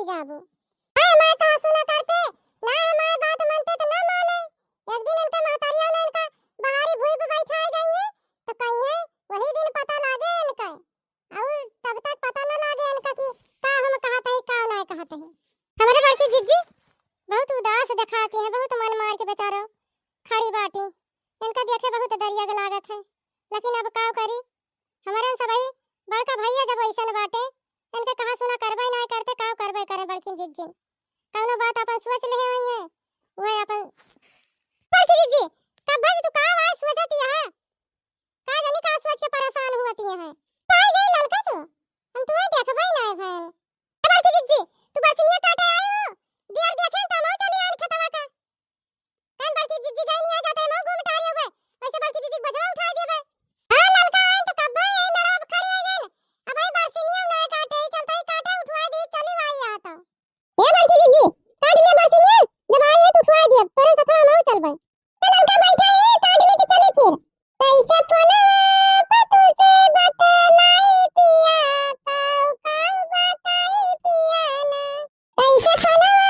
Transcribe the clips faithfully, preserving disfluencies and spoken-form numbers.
जाबो। हाय, हमार कहा सुना करते, ना हमार बात मनते तो ना माने। एक दिन इनके महतारिया ने इनका बाहरी भुई पे बैठाए गई है, तो कहीं है वही दिन पता लागे इनका। और तब तक पता न लागे इनका कि का हम कहत हई, का ना कहत हई। हमरे बड़की जिज्जी बहुत उदास देखाती हैं, बहुत मन मार के बेचारो खड़ी बाटी। इनका देखे बहुत दरिया के लागत है, लेकिन अब का करी, हमरन सबही बड़का भैया जब ऐसन बाटे, इनके कहा सुना करबे ना करते, का करबे करे बड़की जिज्जी। कौनो बात अपन सोच ले हुई है, वह अपन बड़की जिज्जी, कब भाई तू का आवाज सोचती है? का जानी का सोच के परेशान हुआ तिया है। पाई गई ललका तो, हम तुम्हें देखबे ना है भैन। ए बड़की जिज्जी, तू बरसिनिया काटे आई हो? देर देखे तो हम चली आई खेतवा का। कन बड़की जिज्जी गई नहीं आ जाते, हम घूम टारी हुए। वैसे बड़की जिज्जी बजवा उठा देबे। हाँ ललका आई तो कब भाई आई मड़वा पे खड़ी हो गई। अब आई बरसिनिया ना काटे, चलते ही काटे उठवा दे, चली आई आता। ए बड़की जिज्जी, काट लिया बरसिनिया, जब आई है तो उठवा दिया, तोरे साथ हम चलबे। तो ललका बैठा है, काट ले तो चली फिर। कैसे फोनवा पे तुझसे बतलाई पिया, काऊ काऊ बताई पिया ना। कैसे फोनवा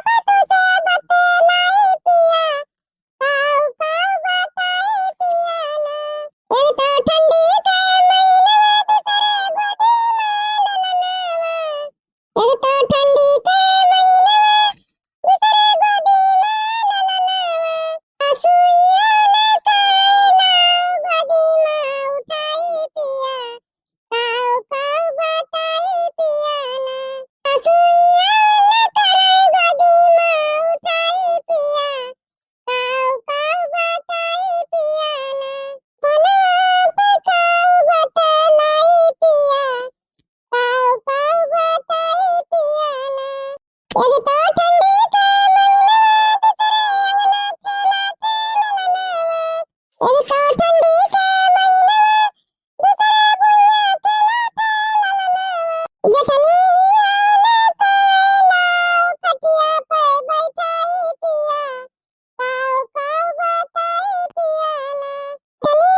पे तुझसे बतलाई पिया, काऊ काऊ बताई पिया ना। एक तो ठंडी के महीनवा, दूसरे गोदी में ललनवा। एक तो ठंडी के महीनवा, दूसरे गोदी में ललनवा। असुइया न कइला गोदी में उठाई पिया, काऊ काऊ बताई पिया ना। असुइया न करे गोदी में उठाई पिया, काऊ काऊ बताई पिया ना। मनवा पे काऊ बतलाई पिया, काऊ काऊ बताई पिया ना। एक तो ठंडी के महीनवा, दूसरे अंगना खेला के ललनवा। एक तो ठंडी के महीनवा, दूसरे भुइया खेला के ललनवा। जतनी आना कोयला खटिया पे बैठाई पिया, काऊ काऊ बताई पिया ना। जतनी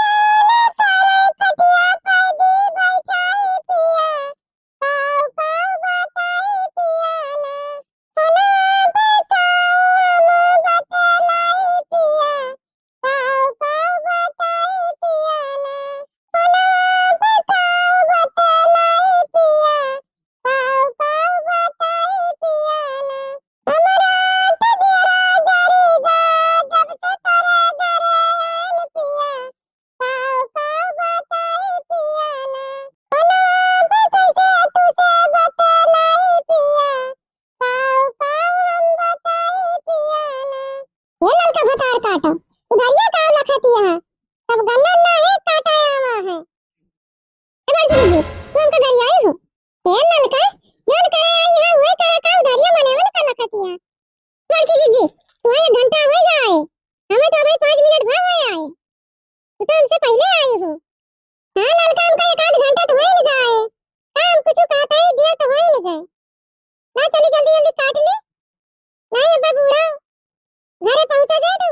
आना करे खटिया पे दी बैठाई पिया, काऊ काऊ बताई पिया ना। फोनवा पे काऊ हम बतलाई पिया, काऊ काऊ बताई पिया ना। फोनवा पे काऊ बतलाई पिया, काऊ काऊ बताई पिया ना। हमरा तो जियरा जरी गा, जब से तोरे घरे आन पिया, काऊ काऊ बताई पिया ना। फोनवा पे कैसे तुझसे बतलाई पिया, काऊ काऊ हम बताई पिया ना। हे ललका भतार काटा, उधरिया काऊ लखतिया है, सब गन्ना ना है काटा आवा है। ए बड़की जिज्जी, तू हमका गरियाई हो। हे ललका, जौन करे आई है, वही करे का, उधरिया मने मन का लखतिया। बड़की जिज्जी, तू एक घंटा हो गया है, हमें तो अभी पाँच मिनट भर हुए आए, तू तो हमसे पहले आई हो। हाँ ललका, हमका एक आध घंटा तो होई न गए, काम कुछ कहता ही दिया तो होई न गए। ना चली जल्दी जल्दी काट ली, नहीं अब्बा बूढ़ा घरे पहुँचा जाए तो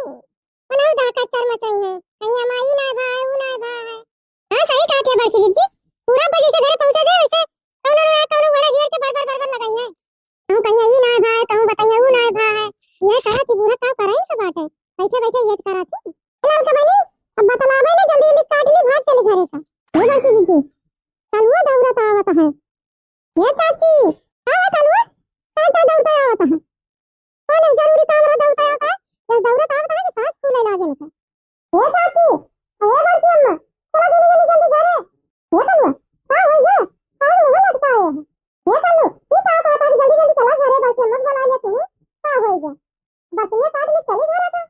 उन्हें उधर कच्चर मचाई है, कहीं हमारी ना भा है, वो ना भा है। हाँ सही कहा क्या बड़की जिज्जी, बूढ़ा बजे से घरे पहुँचा जाए वैसे कौनो ना कौनो बड़ा घेर के बर बर बर बर लगाई है। कहूँ कहीं ई ना भा है, कहूँ बताइए वो ना भा है, यह कहा कि बूढ़ा का करे इनसे बात है, बैठे बैठे ये करा थी। ललका बनी, अब बतलावे ना, जल्दी जल्दी काट ली, भाग चली घरे का। हे बड़की जिज्जी, कलुआ दौड़त आवत है। हे चाची, का है कलुआ? का का दौड़त आवत है? कौन जरूरी काम रहा दौड़त आवत है? जब दौड़त आवत है कि सांस फूले लागे न। हे चाची, हे बड़की अम्मा, चलो जल्दी जल्दी जल्दी घरे। हे कलुआ, का हो गया? का मुंह लटकाए है? हे कलू, ये का कहता है कि जल्दी जल्दी चला घरे, बड़की अम्मा को बुला ले तू। का हो गया? बस ये काट ले चले घरे का।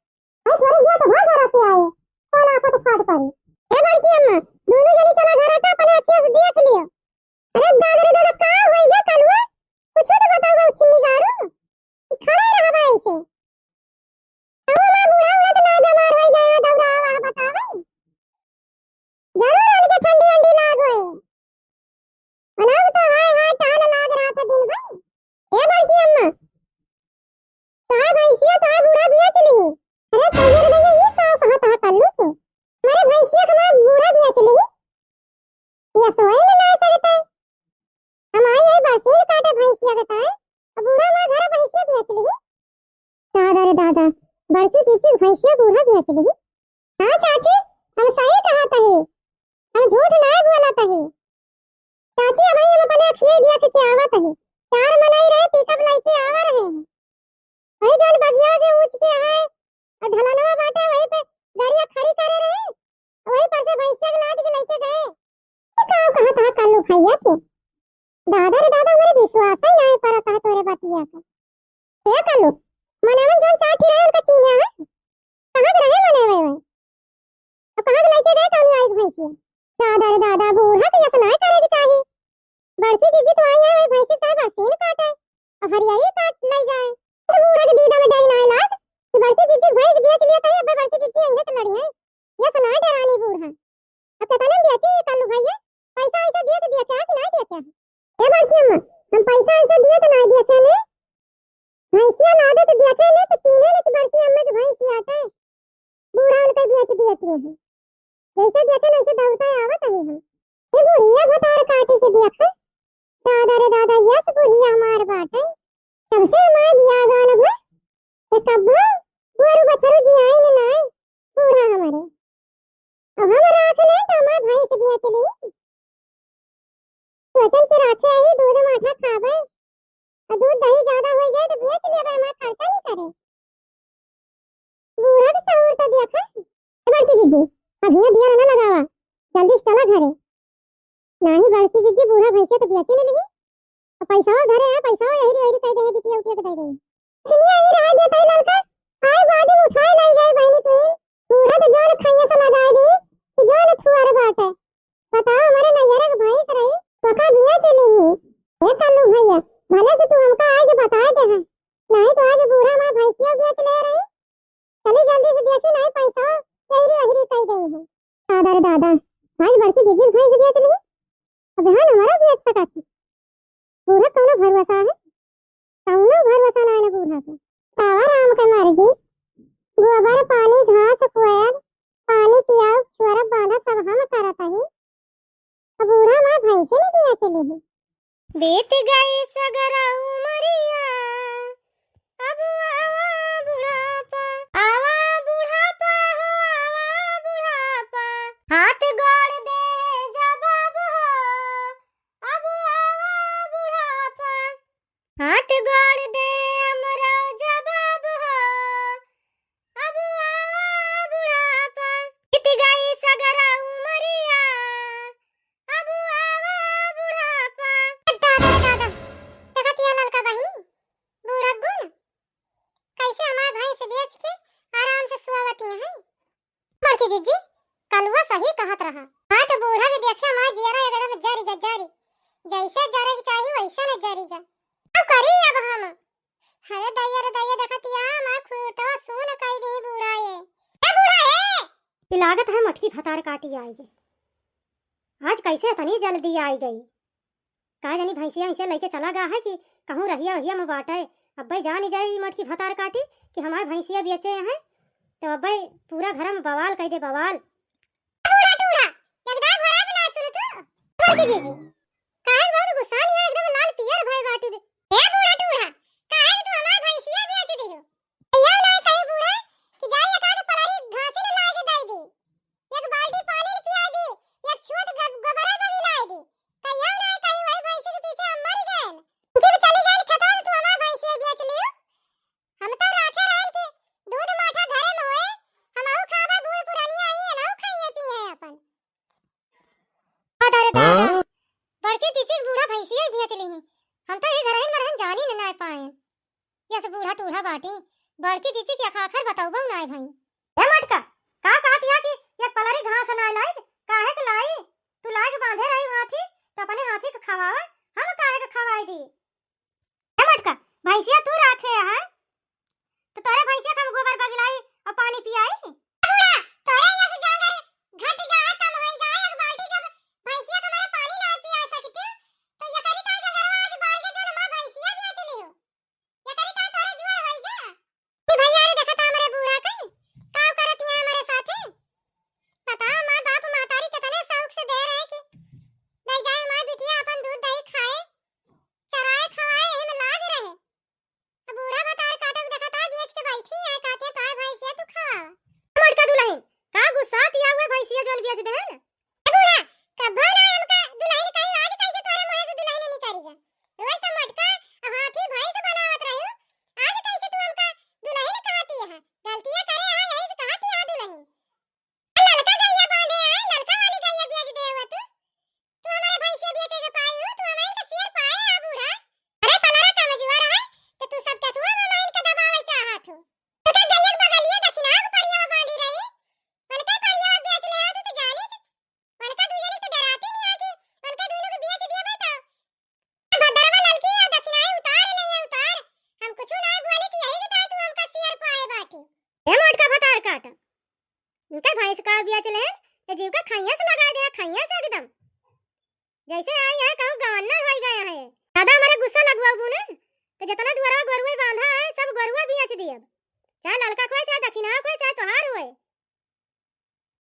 अरे थोड़ी देर तो भाग घर से आए, कौन आफत फाट पड़ी। ए बड़की अम्मा, दोनों जनी चला घर का, अपने अखिया से देख लियो। अरे दादा रे दादा, का होई गे कलुआ? कुछ तो बताओ बा, चिन्नी गाड़ू। ई खड़ा रहबा ऐसे। आओ ना, बूढ़ा उड़ा तो ना बीमार होई जाए, दौड़ा आवा बतावे। जरूर उनके ठंडी अंडी लाग होई। अनाज तो हाय हाय टहल लाग रहा था दिन भर। ए बड़की अम्मा, तोहार भैंसिया तोहार बूढ़ा बेच लिही। अरे तोहर भैया, ये का कहा तहा कल्लू तू? अरे भैंसिया दादा रे दादा, बड़की जीजी भैंसिया बूढ़ा बेच ली। हाँ चाची, हम सही कहत ही, हम झूठ नाय बोलत ही। चाची, अबही हम अपने अखिए देख के आवत ही। चार मनई रहे, पिकअप लइके आवा रहे हैं। वही जौन बगिया के ऊँच के है, और ढलनवा बाटे, वही पे गाड़िया खड़ी करे रहे, वही पर से भैंसिया के लाद के लइके गए। ये का कहत है कल्लू भैया तू? दादा रे दादा, हमरे विश्वास ही नाय परत है तोरे बतिया का। ए कल्लू, मनई जौन चार ठे रहे, उनका चीन्हे है? कहाँ के रहे मनई वे? अब कहाँ के लइके गए तौनी आई भैंसिया? दादा रे दादा, बूढ़ा के ऐसा नाय करे के चाही। बड़की जीजी तो आई है, वही भैंसी का बरसीन काटे, और हरियाई काट ले जाए। तो बूढ़ा के दीदा में डरी नाय लाग कि बड़की जीजी भैंस बेच लिया तही, अब बड़की जीजी अइहे तो लड़ी है। ये सुना डरानी बूढ़ा। अब केतने में बेची कल्लू भैया? पैसा वैसा दिए तो देखे कि नाय देखे? ए बड़की अम्मा, हम पैसा वैसा दिए तो नाय देखे ने। भैंसिया लादे तो देखे ने तो चीन्हे ने कि बड़की अम्मा के भैंसिया आटे। बूढ़ा उनके बेच दिए हैं। जैसे देखे वैसे दौड़ते आवत ही हम। ये बुढ़िया भतार काटी के देखे। दादा रे दादा, यस बुढ़िया हमार बाटे। तब से हमार बियाह गान भा, ते कब्बो गोरू बछरू जियाइन नाय, बूढ़ा हमरे। अब हम राख ले तो हमार भैंस बेच ली। सोचन के राखे आई, दूध माठा खाबे, और दूध दही ज्यादा हो जाए तो बेच लेबे, हमार खर्चा नहीं करे। बूढ़ा के सहूर तो देखा। ए बड़की जीजी, अब हियाँ दिया ना लगावा, जल्दी से चला घरे। नाही बड़की जीजी, बूढ़ा भैंसे तो बेची नहीं लगी। अब पैसा घरे है, पैसा यही रे, यही कह दे, बिटिया उटिया के दे दे। सुनिए, यही रहा देता है ललका, आए बाद में उठाए लाई जाए बहनी तुम। बूढ़ा तो जोर खैया से लगा दी, कि जोर थुआर बाटे। बताओ, हमारे नैहरा के भैंस रही, पका बिया चली ही। हे कल्लू भैया, भले से तू हमका आज बता दे है, नाही तो आज बूढ़ा हमार भैंसिया बेच ले रही। चली जल्दी से देखी, नाही पैसा यहिरी वहिरी कह गई है। दादा रे दादा, आज बड़की जीजी भैंस बेच ली, अब यहाँ हमारा बेच सका थी। बूढ़ा कौनो भरोसा है, कौनो भरोसा ना है ना बूढ़ा के। तावा राम के मर्जी, गोबर पानी घास कोयल, पानी पियाओ छुअरब बांधा सब हम करत ही। अब बूढ़ा माँ भैंसे नहीं दिया चली है। बीत गई सगरा उमरिया, अब आवा बुढ़ापा, आवा बुढ़ापा हो, आवा बुढ़ापा। हाथ गोड़ दे जवाब हो, अब आवा बुढ़ापा। हाथ गोड़ दे हमरा जवाब हो, अब आवा बुढ़ापा। बीत गई सगरा उमरिया, अब आवा बुढ़ापा। दादा रे दादा, देखा तिया ललका बहिनी, बूढ़ा गुण कैसे हमार भैंस बेच के आराम से सुआवती हैं। बड़की जीजी, कलुआ सही कहत रहा। हाँ, तो बूढ़ा के देखे हमार जियरा एकदम जरी गा, जरी। जैसे जरे के चाही, वैसे न जरी गा। अब करी अब हम। अरे दैया रे दैया, देखा तिया हमार खूंटवा सून कई दी बूढ़ा ये। ए बूढ़ा ये! ई लागत है मटकी भतार काटी आई गई। आज कैसे इतनी जल्दी आई गई? का जानी भैंसिया वैंसिया लइके चला गा है कि कहूँ रहिया वहिया में बाटे। अब्बे जानी जाई ई मटकी भतार काटी कि हमार भैंसिया बेचे हैं, तो अब्बे पूरा घर में बवाल कह दे, बवाल। बूढ़ा टूढ़ा, एकदम घोड़ा भी ना सुन तू। बड़की जीजी, काहे बहुत गुस्सा नहीं हो, एकदम लाल पियर भय बाटी दे। ए बूढ़ा टूढ़ा, काहे कि तू हमार भैंसिया बेच दियो? यो ना कही बूढ़ा कि जाई एक आध पलारी घासी न लाए के दे दी। एक बाल्टी पानी न पिया दी, एक छोट गब-, गोबरा बगी लाए दी। कहियो ना कही वही भैंसी के पीछे हम मर गए। उनकी भी चली गई खेतवा में, तू हमार भैंसिया बेच लियो। हम तो राखे रहन कि दूध माठा घरे में होए, हमहू खाबा, बूढ़ पुरानिया आई है, ना खाइए पिए अपन। दादा रे दादा, हाँ? बड़की जीजी के बूढ़ा भैंसिया ही बेच लिही। हम तो ये घरहिन मरहन जानी न नाय पाए। यस बूढ़ा टूढ़ा बाटी, बड़की जीजी के अखाखर बतौबो नाय भई। ए मटका, का कहत या कि एक पलरी घास नाय लाइक? काहे के लाई? तू लाइक बांधे रही हाथी, तो अपने हाथी के खवावा, हम काहे के खवाई दी? ए मटका, भैंसिया तू राखे है, तो तोरे भैंसिया का हम गोबर बगिलाई और पानी पियाई? बूढ़ा, तोरे यहाँ से जाकर घट गया है, कम होई गया है, एक बाल्टी जब भैंसिया का मेरा पानी ना पिया सकती, तो ये करी ताई जगरवा आज बाल के जो हमार भैंसिया भी चली हो। ये करी ताई तोरे जुआर होई गया। कि भैया रे देखा था हमारे बूढ़ा के, का करत यहाँ हमारे साथे? बताओ, माँ बाप महतारी कितने शौक से दे रहे कि ले जाए हमारी बिटिया अपन दूध दही खाए, चराए खवाए, यही में लाग रहे। अब बूढ़ा भतार काटब देखा था, बेच के इतना दुआरा गोरुए बांधा है, सब गोरुआ बेच दियब, चाहे ललका कोई, चाहे दखिना कोई, चाहे तोहार होए।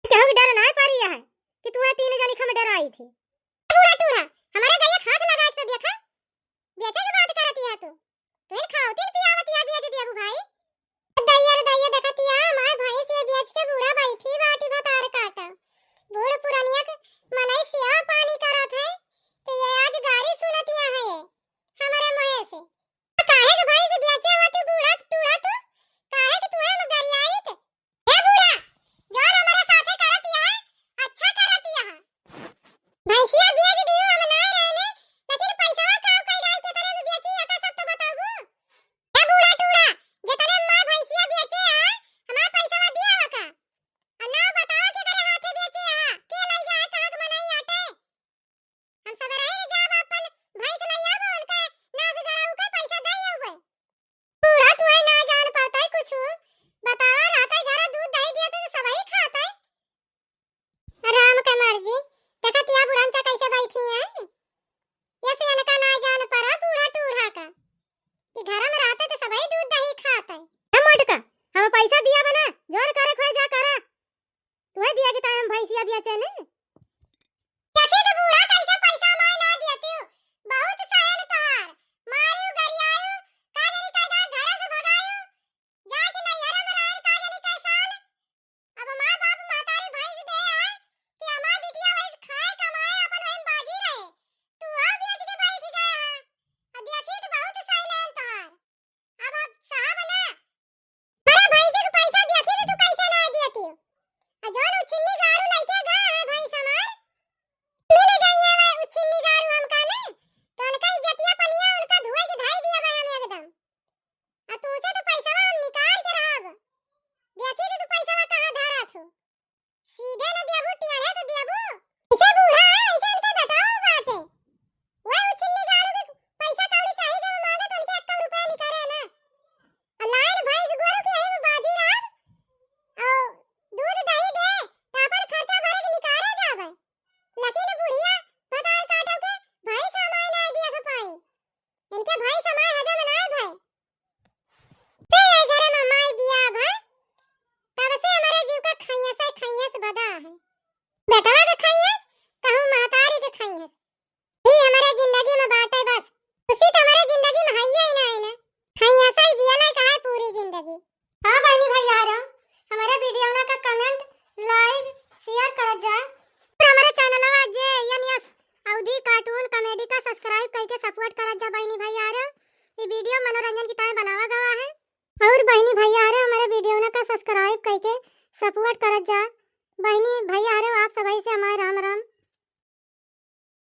केहू के डर नाय पारी है कि तुहे तीन जनी के हम डराई थी। बूढ़ा टूढ़ा, हमारे गैया खात लगा के तो देखा, बेचे के बात करती है तू। तोहरे खावतिन पियावतिया बेच देबू भाई। दैया रे दैया, देखतिया, हमार भैंस ये बेच के बूढ़ा बैठी बाटी भतार काटा। बूढ़ पुरनिया के मनई सेवा पानी करत है, तो ये आज गारी सुनतिया है ये हमरे मुँहे से। काहे के भैंस बेचे हुआ तू बूढ़ा टूढ़ा तू? काहे के तुहे हम गरियाइत? ए बूढ़ा, जौन हमरे साथे करतिया है, अच्छा करतिया है। भैंसिया बेच दियो, हम नाय रहने, लेकिन पैसवा का कई डाल के तरे में बेची, एका सब तो बताबू। ए बूढ़ा टूढ़ा, जेतने माँ भैंसिया बेचे है, हमार पैसवा दिया बा का? आ ना बतावा के करे हाथे बेचे है, के लई जाए, कहाँ के मनई आटे? हम सबेरही जाब, अपन भैंस लई आबो, उनके नास गड़ाऊ के पैसा दे आउबे। बूढ़ा तुहे ना जान पाता है कुछ, बतावा रहता है, घर दूध दही दिया तो सबही खाता है। राम के मर्जी, देखा तिया बुढ़न सा कैसे बैठी है। ये से इनका ना जान पड़ा बूढ़ा टूढ़ा का, कि घर में रहते तो सबही दूध दही खाते। ए मोटका, हम पैसा दिया बना, जोर करे खोए जा करा। तुहे दिया के टाइम भैंसिया बेचे ने। देखी तो बूढ़ा कैसे पैसा माय ना दियतियो। बहुत सहन तोहार। मारियो गरियायो, का जानी कैसा घरे से भगायो। जाके नैहरा में रहन का जानी कै साल। अब माँ बाप महतारी भैंस दे आए कि हमार बिटिया भैंस खाए कमाए अपन वही बाजी रहे। तू आ बेच के बैठ गया है। अब देखी तो बहुत सहन तोहार। अब आप साहब ना, अरे भैंस के पैसा देखी तो तू कैसे ना देती हो? आ जौन उछिन्नी गाड़ू लइके गा है भैंस हमार, मिल जाइए वे उछिन्नी गाड़ू हमका ने, तो उनका इज्जतिया पनिया उनका धोए के धाई दिया बा हम एकदम। आ तू से तो पैसा हम निकाल के रहब, देखी तो तू पैसा कहाँ धरा छो। सीधे न देबू, टेढ़े तो देबू। ऐसे बूढ़ा है, ऐसे इनका बताओ बात है। वह उछिन्नी गाड़ू के पैसा कौड़ी चाही, जब मांगे तो उनके एक रुपया निकाले ना। आ लाइन भैंस गोरू के यही में बाजी रहब। और दूध दही दे, तो अपन खर्चा भरे के निकाले जावे। लेकिन बुढ़िया भतार काटो के भैंस हमारे ना दिया के पाई। इनके भैंस हमार हजम ना भय। से ये घर में माई बिया भय, तब से हमारे जीव का खैयस है, खैयस बदा है। बेटवा के खैयस, कहूँ महतारी के खैयस। ही हमारे जिंदगी में बाटे बस। खुशी तो हमारे जिंदगी में है ही ना, है ना। खैयस है जियला कहा है पूरी जिंदगी। हाँ बहनी भैया रो, हमारे वीडियो ना का comment, like, share करत जा। और हमारे चैनलवा जे एन एस अवधी cartoon comedy का subscribe करके support करत जा बहनी भैया रो। ये वीडियो मनोरंजन की तरह बनावा गवा है। और बहनी भैया रो, हमारे वीडियो ना का subscribe करके support करत जा। बहनी भैया रो, आप सभी से हमारे राम राम।